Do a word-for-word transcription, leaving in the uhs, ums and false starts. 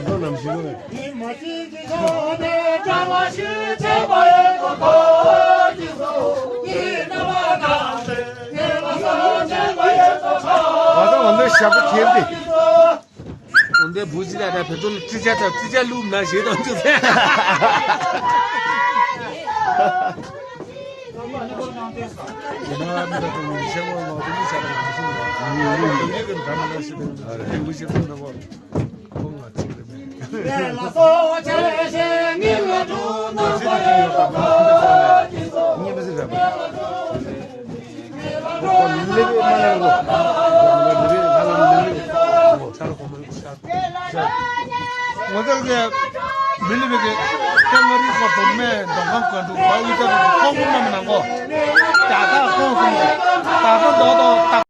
ད་ནམ་ཞིག་ལོ། ང་ཚོ་ང་ཚོའི་ཞབས་ཏོག་ཁེབས་ཏེ། འོན་ཏེ་བུ་ཅི་ལ་ད་བེ་ཏོ་ལ་ཙི་ཅ་ད་ཙི་ཅ་ལུབ་ན་ཞེས་དང་ཙི་ཅ། ང་ཚོ་གི་མི་ལི་བི་གི་སྐད་ངོ་རིའི་སྐོར་དུ་སྨན་མདོ་ཁམས་ཀ་འདུག་བ་དབུས་ཐོག་ཏུ་ཁོང་ཁུངས་མ་མི་ནང་གོ། ད་ལྟ་ཁོང་གསུམ་ད་ལྟ་མདོ་དང་ད།